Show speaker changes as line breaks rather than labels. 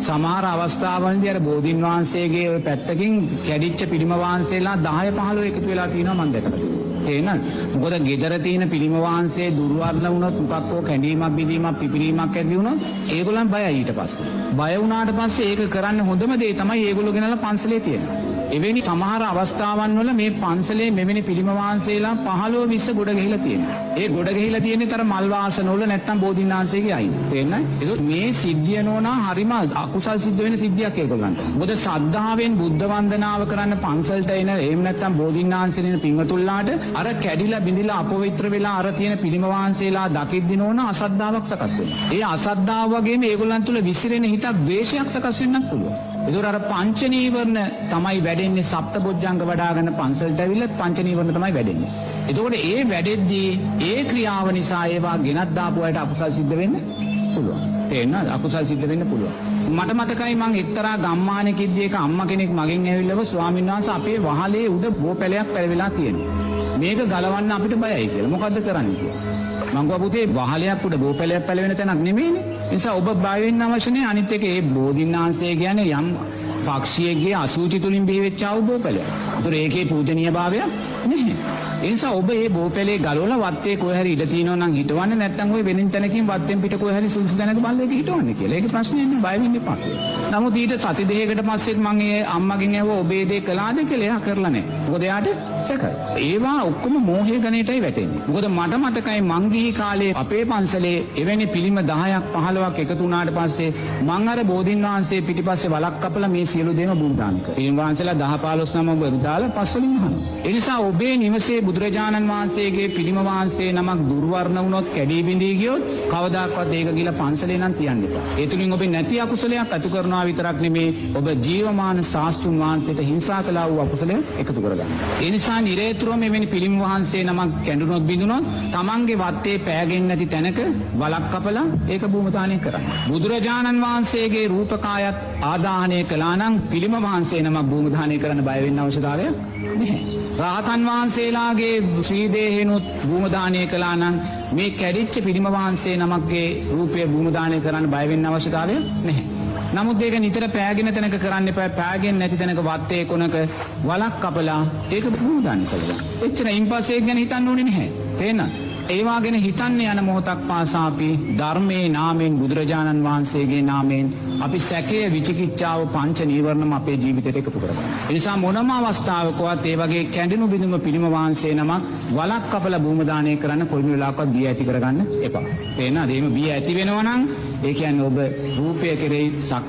සමහර අවස්ථාවලදී අර බෝධීන් වහන්සේගේ ඔය පැත්තකින් කැඩිච්ච පිළිම වහන්සේලා 10 15 එකතු වෙලා තියෙනවා මම දැකලා තියෙනවා. තේරෙනවද? මොකද ගෙදර තියෙන පිළිම වහන්සේ දුර්වර්ණ වුණොත්, මොකක් හෝ කැඩීමක් බිඳීමක් පිපිරීමක් ඇති වුණොත් ඒගොල්ලන් බයයි ඊට පස්සේ. බය වුණාට පස්සේ ඒක කරන්න හොඳම දේ තමයි ඒගොල්ලෝ ගෙනල්ලා පන්සලේ තියනවා. එවැනි සමහර අවස්ථාවන් වල මේ පන්සලේ මෙවැනි පිළිම වහන්සේලා 15 20 ගොඩ ගහිලා තියෙනවා. ඒ ගොඩ ගහිලා තියෙන්නේ තර මල් වාසන වල නැත්තම් බෝධීන් වහන්සේගේ අයින. තේරෙනවද? ඒක මේ සිද්ධිය නෝනා හරිම අකුසල් සිද්ධ වෙන සිද්ධියක් ඒගොල්ලන්ට. මොකද සද්ධාවෙන් බුද්ධ වන්දනාව කරන්න පන්සලට එන, එහෙම නැත්තම් බෝධීන් වහන්සේ එන පින්වතුන්ලාට අර කැඩිලා බිඳිලා අපවිත්‍ර වෙලා අර තියෙන පිළිම වහන්සේලා දකිද්දි නෝනා අසද්ධාවක් සකස් වෙනවා. ඒ අසද්ධාව වගේම ඒගොල්ලන් තුල විසිරෙන හිතක් ද්වේෂයක් සකස් වෙන්නත් පුළුවන්. ඒතකොට අර පංච නීවරණ තමයි වැඩෙන්නේ. සප්තබොජ්ජංග වඩාගෙන පන්සලට ඇවිල්ලා පංච නීවරණ තමයි වැඩෙන්නේ. එතකොට ඒ වැඩෙද්දී ඒ ක්‍රියාව නිසා ඒවා ගෙනත් දාපු අයට අකුසල් සිද්ධ වෙන්න පුළුවන්. තේරෙනවද? අකුසල් සිද්ධ වෙන්න පුළුවන්. මට මතකයි මං එක්තරා ගම්මානකෙද්දී එක අම්මා කෙනෙක් මගෙන් ඇවිල්ලාව, ස්වාමීන් වහන්සේ, අපේ වහලේ උඩ බෝපැලයක් පැලවිලා තියෙනවා. මේක ගලවන්න අපිට බයයි කියලා. මොකද්ද කරන්න කියලා. මං කිව්වා, පුතේ, වහලයක් උඩ බෝපැලයක් පැලවෙන තැනක් නෙමෙයිනේ. ඒ නිසා ඔබ බය වෙන්න අවශ්‍ය නෑ. අනිත් එක ඒ බෝධින් වහන්සේ කියන්නේ යම් පක්ෂියෙක්ගේ අසුචි තුලින් බිහි වෙච්ච ආ වූ බෝපැලයක්. ඒතර ඒකේ පූජනීය භාවයක් නැහැ. ඒ නිසා ඔබ මේ බෝපැලේ ගලවලා වත්තේ කොහේ හරි ඉඩ තියෙනවා නම් හිටවන්න, නැත්නම් ඔය වෙනින් තැනකින් වත්තෙන් පිට කොහේ හරි සුදුසු තැනක බලලා ඒක හිටවන්න කියලා. ඒක ප්‍රශ්නයක් නෑ, බය වෙන්න එපා කියලා. නමුත් ඊට සති දෙකකට පස්සෙත් මං ඒ අම්මගෙන් ඇහුවා ඔබේ දේ කළාද කියලා. එයා කරලා නෑ. මොකද එයාට සැකයි. ඒවා ඔක්කොම මෝහය ගණේටයි වැටෙන්නේ. මොකද මට මතකයි මං ගිහි කාලේ අපේ පන්සලේ එවැනි පිළිම 10ක් 15ක් එකතු වුණාට පස්සේ මං අර බෝධින් වහන්සේ පිටිපස්සේ වලක් කපලා මේ සියලු දේම බුදුදාන කරා. පිළිම වහන්සේලා 10 15 නම ඔබ දාලා පස් වලින් අහනවා. ඒ නිසා ඔබේ නිවසේ බුදුරජාණන් වහන්සේගේ පිළිම වහන්සේ නමක් දුර්වර්ණ වුණොත්, කැඩී බිඳී ගියොත්, කවදාකවත් ඒක ගිහලා පන්සලේ නම් තියන්න එපා. ඒ තුලින් ඔබේ නැති අකුසලයක් අතු කරනවා විතරක් නෙමේ, ඔබ ජීවමාන ශාස්ත්‍රුන් වහන්සේට හිංසා කළා වූ අකුසලයක් එකතු කරගන්නවා. ඒ නිසා නිරේතුරුවම මෙවැනි පිළිම වහන්සේ නමක් කැඩුනොත් බිඳුනොත් තමන්ගේ වත්තේ පෑගෙන්නේ නැති තැනක වලක් කපලා ඒක භූමදානය කරන්න. බුදුරජාණන් වහන්සේගේ රූපකායත් ආදාහනය කළා නම් පිළිම වහන්සේ නමක් භූමදානය කරන්න බය වෙන්න අවශ්‍යතාවයක් නැහැ. රහතන් වහන්සේලාගේ ශ්‍රී දේහෙනුත් භූමදානය කළා නම් මේ කැඩිච්ච පිළිම වහන්සේ නමක්ගේ රූපය භූමදානය කරන්න බය වෙන්න අවශ්‍යතාවයක් නැහැ. නමුත් ඒක නිතර පෑගෙන තැනක කරන්න එපා. පෑගෙන්නේ නැති තැනක වත්තේ කොනක වලක් කපලා ඒක භූමදානය කළා. එච්චර ඉන්පස්සේ ඒක ගැන හිතන්න ඕනේ නැහැ. තේරෙනවද? ඒවා ගැන හිතන්න යන මොහොතක් පාසා අපි ධර්මයේ නාමයෙන්, බුදුරජාණන් වහන්සේගේ නාමයෙන් අපි සැකය, විචිකිච්ඡාව, පංච නීවරණම අපේ ජීවිතයට එකතු කරගන්නවා. ඒ නිසා මොනම අවස්ථාවකවත් ඒ වගේ කැඩෙනු බිඳුණු පිළිම වහන්සේ නමක් වලක් කපලා භූමදානය කරන්න කොයිම වෙලාවකවත් බිය ඇති කරගන්න එපා. තේරෙනවද? එහෙම බිය ඇති වෙනවා නම් ඒ කියන්නේ ඔබ රූපය කෙරෙහි සක්කාය